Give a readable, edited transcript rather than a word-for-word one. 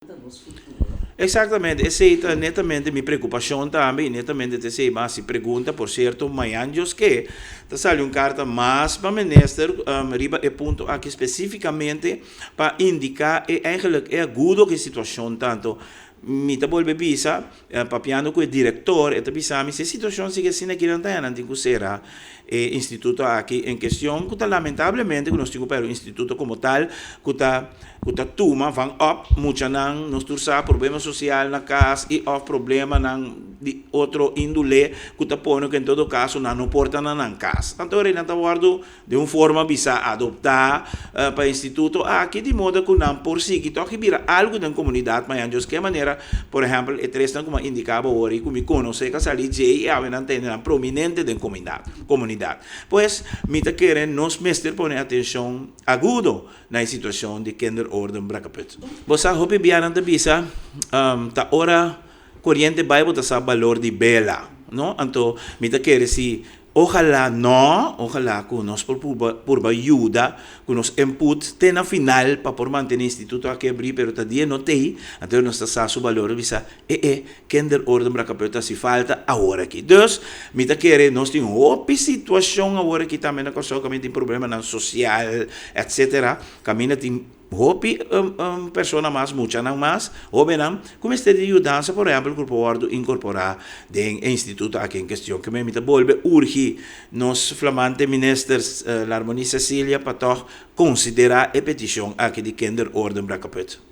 Ta nos futuro. Eksaktamente, esei ta netamente mi preokupashon tambe i netamente ta esei mas si pregunta. Por sierto, mañan Dios ke, ta sali un karta mas pa minister riba e punto aki spesífikamente pa indiká e eigenlijk e agudo ku e situashon tanto. Mi ta bolbe bisa, papiando ku e direktor, e ta bisa mi si e situashon sigui asina kinan ta nan tin ku sera e instituto aki en kestion, ku ta lamentablemente ku nos tin ku pèrdè un instituto komo tal ku ta tuma van op muchanan, nos tur sa, problema sosial na kas i òf problemanan di otro índole ku ta pone ku en todo kaso nan no por ta na nan kas. Anto nan ta wòrdu di un forma bisa adoptá pa instituto aki, di moda ku nan por sigui toch bira algu den komunidat. Ma Dios ke manera, por ehèmpel, e tres nan ku m'a indiká awor ku mi konosé ku a sali dje i awe nan ta nan prominente den komunidat. Pues mi ta kere nos mester pone atenshon agudo na e situashon di Kinderorden Brakkeput. Bo sa, hopi biaha nan ta bisa, ta ora koriente bai bo ta sa balor di bela, no? Anto mi ta kere si ojalá no, ojalá ku nos por purba yuda ku nos input te na final pa por mantené instituto aki habrí, pero ta dia no t'ei, anto nos ta sa su balor, bisa e Kinderorden Brakkeput hasi falta awor aki. Dus mi ta kere nos tin hopi situashon awor aki tambe na Kòrsou kaminda tin problemanan sosial, etc. Kaminda tin hopi persona mas, muchanan mas, hóbennan, ku mester di yudansa, por ehèmpel, ku por wòrdu inkorporá den e instituto aki en kestion. Ke mi ta bolbe urgi nos flamante minister Larmonie Cecilia pa toch konsiderá e petishon aki di Kinderorden Brakkeput.